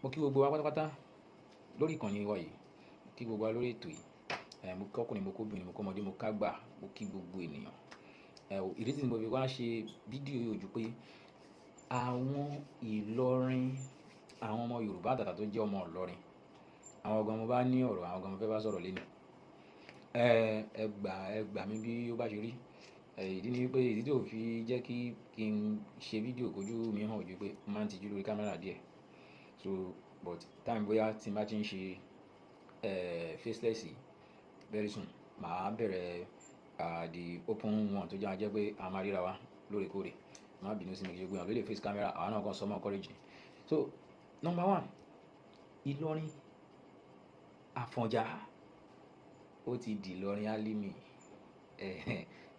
Mo kí gbogbo wa pátápátá lórí ìkànnì wa yìí, kí gbogbo wa lórí ètò yìí. Mo kí ọkùnrin, mo kí obìnrin, mo kí ọmọdé, mo kágbà, mo kí gbogbo ènìyàn. Ìdí tí mo fi wá ṣe fídíò yìí ojú pé àwọn Ìlọrin, àwọn ọmọ Yorùbá àtàtà tó jẹ́ ọmọ Ìlọrin, àwọn gan mo bá ní ọ̀rọ̀, àwọn gan mo fẹ́ bá sọ̀rọ̀ léni. Ẹ gbà mí bí ó bá ṣe rí. Ìdí ni wípé ìdí tí ò fi jẹ́ kí n ṣe fídíò kójú mi hàn ojú pé mo máa ń tijú lórí camera díẹ̀. So but time bóyá tí n bá ti ń ṣe faceless yìí very soon, màá bẹ̀rẹ̀ the open one tó jẹ́ máa jẹ́ pé a máa ríra wa lóòrèkóòrè. Má bínú sí mi, kí n ṣe gbogbo èèyàn ló lè face camera, àwa náà kan sọmọ courage ni. So number one, Ìlọrin Àfọ̀njá ó ti di Ìlọrin Álímì.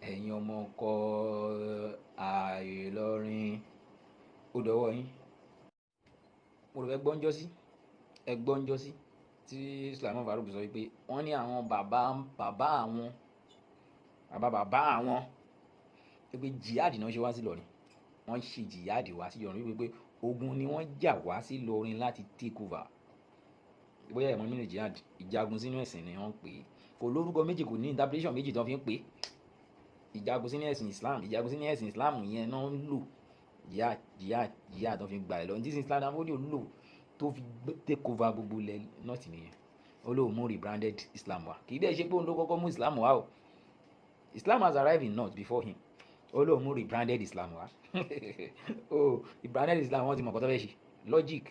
Ẹ̀yin ọmọ ọkọ Ìlọrin, ó dọwọ́ yín. Mo rò pé gbọ́ ń jọ́sí, ẹ gbọ́ ń jọ́sí tí Sulaiman Farouk sọ wípé wọ́n ní àwọn bàbá bàbá àwọn, bàbá bàbá àwọn wípé jihad náà ṣe wá sí Ìlọrin. Wọ́n ṣe jihad wá sí Ìlọrin wípé ogun ni wọ́n jà wá sí Ìlọrin láti take over. Bóyá ẹ̀ mọ̀ nínú jihad, ìjagun sínú ẹ̀sìn ni wọ́n ń pè é. Kò lórúkọ méjì, kò ní interpretation méjì tí wọ́n fi ń pè é. Ìjagun sínú ẹ̀sìn Islam, ìjagun sínú ẹ̀sìn Islam yẹn náà ń lò. Jihad, jihad, jihad tó fi gba Ìlọrin. Tí Islam Danfodio lò tó fi take over gbogbo ilẹ̀ North nìyẹn. Ó lóun mú rebranded Islam wá. Kì í dẹ̀ ṣe pé òun ló kọ́kọ́ mú Islam wá o. Islam has arrived in North before him. Ó lóun mú rebranded Islam wá. Oh, rebranded Islam, wọ́n ti mọ̀ nǹkan tó fẹ́ ṣe. Logic.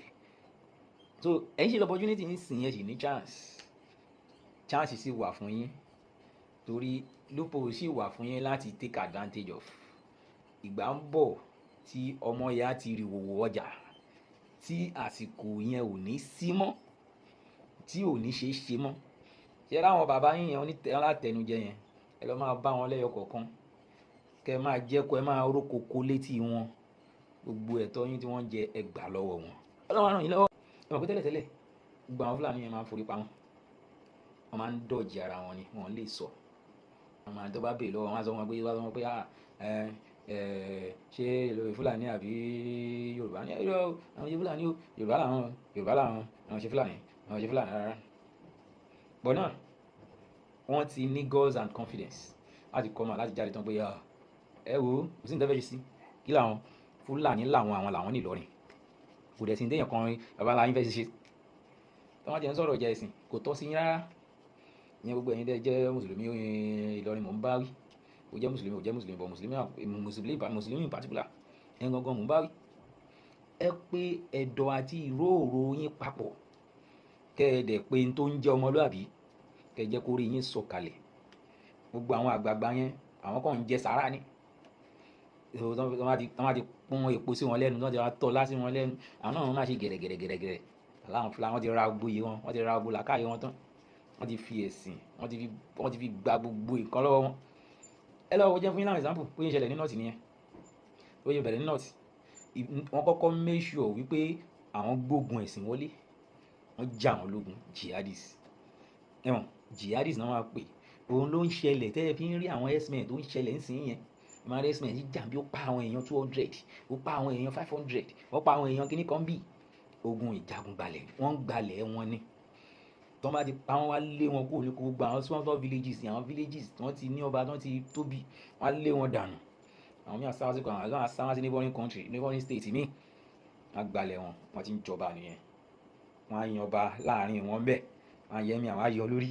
So ẹ̀yin ṣe opportunity ń sìn yẹn sì ní chance. Chance sì wà fún yín torí loophole sì wà fún yín láti take advantage of. Ìgbà ń bọ̀ tí ọmọ ya ti rí wòwò ọjà tí àsìkò yẹn ò ní sí mọ́, tí ò ní ṣe é ṣe mọ́. Ṣé láwọn bàbá yín yẹn alátẹnujẹ yẹn, ẹ lọ máa bá wọn lẹ́yọ kọ̀ọ̀kan, kẹ máa jẹ́ kó ẹ máa rókoko létí wọn. Gbogbo ẹ̀tọ́ yín tí wọ́n jẹ, ẹ gbà lọ́wọ́ wọn. Ọlọ́run á ràn yín lọ́wọ́. Ẹ mọ̀ pé tẹ́lẹ̀tẹ́lẹ̀ gbogbo àwọn Fúlàní yẹn máa ń forí pamọ́, wọ́n máa ń dọ̀jì ara wọn ni, wọ́n lè sọ. Wọ́n máa tó bá béèrè lọ́wọ́ wọn, á sọ wọn pé, wọ́n á sọ wọn pé, ah, ẹ ẹ ṣé Fúlàní àbí Yorùbá ní? Ẹ àwọn ṣe Fúlàní o, Yorùbá làwọn, Yorùbá làwọn, àwọn ṣe Fúlàní, àwọn ṣe Fúlàní rárá. But náà wọ́n ti ní guts and confidence láti kọ́ mọ̀ láti jáde tán pé ẹ wo, kò sí ní tẹ́fẹ́ ṣe sí kí làwọn Fúlàní làwọn, àwọn làwọn ní Ìlọrin. Kò dẹ̀ sí ní téèyàn kan bàbá ńlá yín fẹ́ ṣe tí wọ́n ti ń sọ̀rọ̀ ìjà ẹ̀sìn, kò tọ́ sí yín rárá. Ìyẹn gbogbo ẹ̀yin tẹ́ jẹ́ mùsùlùmí Ìlọrin mò ń bá wí. Ó jẹ́ mùsùlùmí, ó jẹ́ mùsùlùmí, but mùsùlùmí, mùsùlùmí, mùsùlùmí in particular, ẹ̀yin gangan mò ń bá wí. Ẹ pé ẹ̀dọ̀ àti ìróòro yín papọ̀, kẹ́ ẹ dẹ̀ pé n tó ń jẹ́ ọmọlúàbí, kẹ́ ẹ jẹ́ kó rí yín sọ̀kalẹ̀. Gbogbo àwọn àgbààgbà yẹn, àwọn kan ń jẹ sàárà ni. Wọ́n bá ti pọ́n epo sí wọn lẹ́nu, tí wọ́n ti wá tọ́ lá sí wọn lẹ́nu, àwọn náà wọ́n máa ṣe gẹ̀rẹ́gẹ̀rẹ́gẹ̀rẹ́. Aláwọn Fúlàní wọ́n ti ra gbogbo iye wọn, wọ́n ti ra gbogbo làákàyè wọn tán. Wọ́n ti fi ẹ̀sìn, wọ́n ti fi gba gbogbo nǹkan lọ́wọ́ wọn. Ẹ lọ wo, jẹ́ fún yín láwọn example bó ṣe ń ṣẹlẹ̀ ní North nìyẹn. Bó ṣe bẹ̀rẹ̀ ní North. Wọ́n kọ́kọ́ make sure wípé àwọn gbógun ẹ̀sìn wọlé. Wọ́n jà wọ́n lógun jihadis. Ẹ̀wọ̀n jihadis náà máa pè. Òun ló ń ṣẹlẹ̀ tẹ́ ẹ fi ń rí àwọn herdsmen tó ń ṣẹlẹ̀ ń sìn yẹn. Ẹ máa rí herdsmen yìí jà bí ó pa àwọn èèyàn 200, ó pa àwọn èèyàn 500, ó pa àwọn èèyàn kíní kan bí. Ogun ìjagun gbalẹ̀, wọ́n ń gbalẹ̀ wọn ni. Tí wọ́n bá ti pa wọ́n, wá lé wọn kúrò ní gbogbo àwọn small small villages, àwọn villages tí wọ́n ti ní ọba, tí wọ́n ti tóbi, wọ́n á lé wọn dànù. Àwọn mìíràn sá sí, àwọn mìíràn sá sí neighboring country, neighboring state míì. Wọ́n á gbalẹ̀ wọn, wọ́n ti ń jọba nìyẹn. Wọ́n á yan ọba láàrin wọn bẹ́ẹ̀, wọ́n á yẹ mí, àwọn á yọ lórí.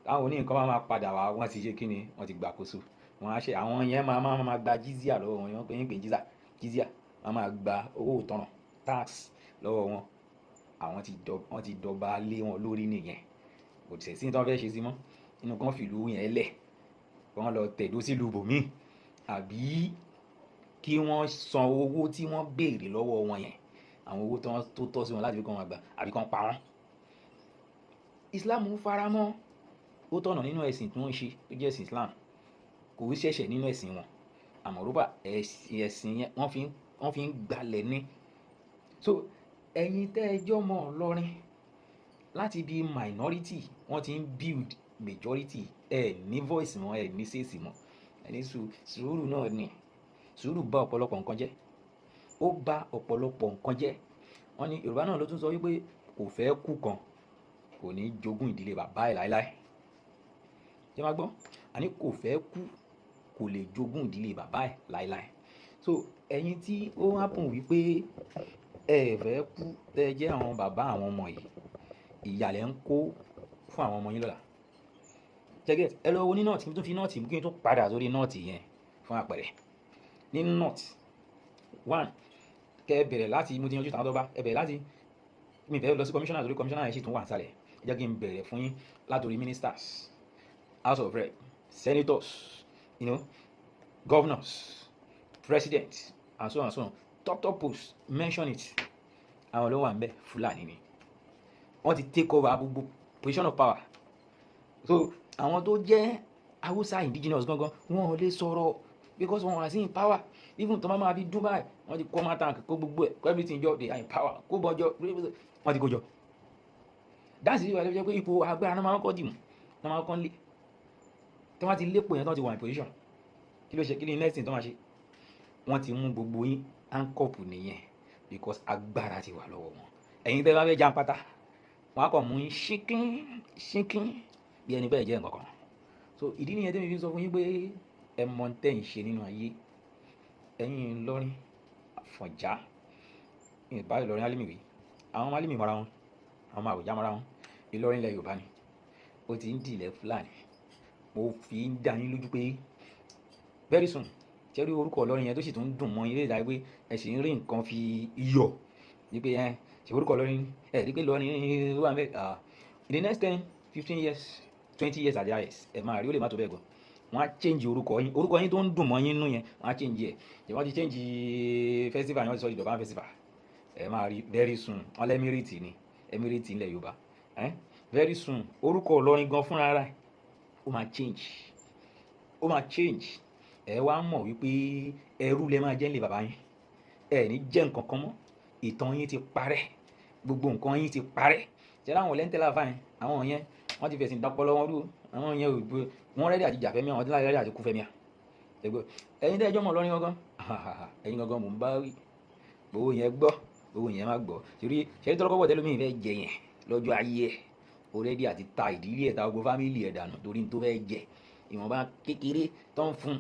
Táwọn oní nǹkan bá máa padà wá, wọ́n ti ṣe kíni, wọ́n ti gbàkóso. Wọ́n á ṣe àwọn yẹn máa máa máa gba jizya lọ́wọ́ wọn, wọ́n pè é jizya, jizya. Wọ́n máa gba owó ìtanràn, tax lọ́wọ́ wọn. Àwọn ti dọ̀, wọ́n ti dọba lé wọn lórí nìyẹn. Kò sí ní tí wọ́n fẹ́ ṣe sí mọ́. Inú kan fìlú yẹn lẹ̀, wọ́n lọ tẹ̀dó sílùú ibòmíì, àbí kí wọ́n san owó tí wọ́n béèrè lọ́wọ́ wọn yẹn, àwọn owó tó tọ́ sí wọn láti fi kọ́ wọn gbà, àbí kí wọ́n pa wọ́n. Islam faramọ́, ó tọ̀nà nínú ẹ̀sìn tí wọ́n ń ṣe tó jẹ́ ẹ̀sìn Islam. Kò ṣẹ̀ṣẹ̀ nínú ẹ̀sìn wọn. Àmọ́ rúbà ẹ̀sìn yẹn wọ́n fi ń gbalẹ̀ ní. So ẹ̀yin tẹ́ ẹ jọ́ mọ́ Ìlọrin láti bí minority, wọ́n ti ń build majority. Ẹ ní voice mọ́, ẹ ní say mọ́. Ẹ ní sùúrù náà ni. Sùúrù bá ọ̀pọ̀lọpọ̀ nǹkan jẹ́. Ó bá ọ̀pọ̀lọpọ̀ nǹkan jẹ́. Wọ́n Wọ́n ní Yorùbá náà ló tún sọ wípé kò fẹ́ kú kan kò ní jogún ìdílé bàbá ẹ̀ láéláé. Ṣé máa gbọ́? Àní kò fẹ́ kú kò lè jogún ìdílé bàbá ẹ̀ láéláé. So ẹ̀yin tí ó happen wípé ẹ fẹ́ kú tẹ́ jẹ́ àwọn bàbá àwọn ọmọ yìí, ìyà lẹ ń kó fún àwọn ọmọ yín lọ́la. Check it. Ẹ lọ wo ní north, kí n tún fi north, kí n tún padà sórí north yẹn fún àpẹẹrẹ. Ní north one, kẹ́ ẹ bẹ̀rẹ̀ láti, mo ti yanjú tàwọn tó bá ẹ bẹ̀rẹ̀ láti, mi fẹ́ lọ sí commissioner torí commissioner yẹn sì tún wà nísàlẹ̀. Ẹ jẹ́ kí n bẹ̀rẹ̀ fún yín látòrí ministers, house of rep, senators, governors, president and so on and so on. Top top posts, mention it. Àwọn ló wà ń bẹ̀, Fúlàní ni. Wọ́n ti take over gbogbo position of power. So àwọn tó jẹ́ Hausa indigenous gangan, wọn ò lè sọ̀rọ̀ because wọn wà sí in power. Even tó máa ma fi dún báyìí, wọ́n ti kó máa tank, kó gbogbo ẹ̀, kó everything jọ, they are in power, kó bọ́jọ́ wọ́n ti kó jọ. That's why ló jẹ́ pé ipò agbára náà máa ń kọ́ dìmú, náà máa ń kọ́ lé. Tí wọ́n ti lépo yẹn, tí wọ́n ti wà in position, kí ló ṣe? Kí ni next thing tó máa ṣe? Wọ́n ti mú gbogbo yín handcuff nìyẹn because agbára ti wà lọ́wọ́ wọn. Ẹ̀yin tẹ́ bá fẹ́ jan pátá, wọ́n á kàn mú yín ṣínkín ṣínkín bí ẹni bẹ́ẹ̀ jẹ́ nǹkan kan. So ìdí nìyẹn tí mi fi sọ fún yín pé ẹ mọ ohun tẹ́ ń ṣe nínú ayé. Ẹ̀yin Ìlọrin, Àfọ̀njá, ìbá Ìlọrin Álímì wí, àwọn ọmọ Álímì mọ́ra wọn, àwọn ọmọ Àwùjá mọ́ra wọn. Ìlọrin ilẹ̀ Yorùbá ni, ó ti ń di ilẹ̀ Fúlàní. Mo fi ń dá yín lójú pé very soon, ṣé rí orúkọ Ìlọrin yẹn tó sì tún dùn mọ́ yín lédè pé ẹ sì ń rí nǹkan fi yọ̀ wípé ẹ ṣe orúkọ Ìlọrin, ẹ rí pé Ìlọrin wà ń bẹ̀. In the next 10, 15 years, 20 years at the highest, ẹ máa rí, ó lè má tó bẹ́ẹ̀ gan, wọ́n á change orúkọ yín. Orúkọ yín tó ń dùn mọ́ yín nú yẹn, wọ́n á change ẹ̀. Ṣé wọ́n ti change festival yẹn? Wọ́n ti sọ di Durbar Festival. Ẹ máa rí very soon, wọ́n lẹ́ emirate ni, emirate ilẹ̀ Yorùbá. Very soon, orúkọ Ìlọrin gan fúnra rẹ̀ ó máa change, ó máa change. Ẹ wá mọ̀ wípé ẹrú lẹ máa jẹ́ nílé bàbá yín. Ẹ ní jẹ́ nǹkan kan mọ́. Ìtàn yín ti parẹ́, gbogbo nǹkan yín ti parẹ́. Ṣé láwọn lẹ́ńtẹ́lá fáyín, àwọn yẹn wọ́n ti fẹ̀sìn dọ́pọ̀ lọ́wọ́ rú. Àwọn yẹn ò gbé wọ́n ready àti jà fẹ́mi, àwọn tí wọ́n ready àti kú fẹ́mi à. Ẹgbẹ́ ẹ̀yin tẹ́ ẹjọ́ mọ̀ Ìlọrin gangan, ẹ̀yin gangan mò ń bá wí. Gbogbo yẹn gbọ́, gbogbo yẹn má gbọ́. Torí ṣé tọ́lọ́kọ́ bọ̀ tẹ́lómi fẹ́ jẹ yẹn lọ́jọ́ ayé ẹ̀, ó ready àti ta ìdílé ẹ̀, ta gbogbo family ẹ̀ dànù torí n tó fẹ́ jẹ. Ìwọ̀nba kékeré tó ń fún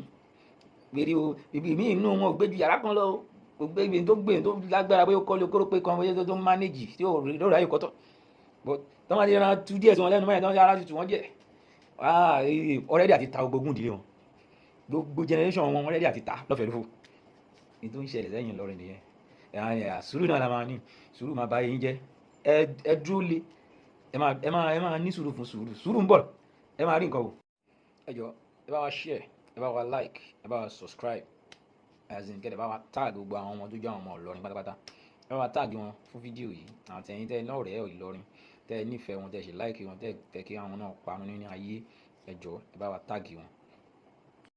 péré o, ibi míì inú wọn ò gbé ju yàrá kan lọ o. Kò gbé ibi tó gbé tó lágbára bóyá ó kọ́lé kóró pé kan bóyá tó manage tí ò rí lórí ayé kọ́tọ̀. But tó máa ti ran tu díẹ̀ sí wọn lẹ́nu mẹ́rin, tó ń ara ti tù wọ́n díẹ̀. Ah, already àti ta gbogbo ogún ìdílé wọn. Gbogbo generation wọn already àti ta lọ́fẹ̀ẹ́ lófò. Ní tó ń ṣẹlẹ̀ sẹ́yìn Ìlọrin nìyẹn. Sùúrù náà la máa ní. Sùúrù máa bá yín jẹ́. Ẹ dúró lé. Ẹ máa ní sùúrù fún sùúrù. Sùúrù ń bọ̀. Ẹ máa rí nǹkan wò. Ẹ jọ̀ọ́, ẹ bá wa share, ẹ bá wa like, ẹ bá wa subscribe. As in, kẹ́ ẹ bá wa tag gbogbo àwọn ọmọ tó jẹ́ àwọn ọmọ Ìlọrin pátápátá. Ẹ bá wa tag wọn fún fídíò yìí. Àti ẹ̀yin tẹ́ ẹ lọ́rẹ̀ẹ́ Ìlọrin, tẹ́ ẹ nífẹ̀ẹ́ wọn, tẹ́ ẹ ṣe like wọn, tẹ́ ẹ fẹ́ kí àwọn náà parun nínú ayé. Ẹ jọ̀ọ́, ẹ bá wa tag wọn.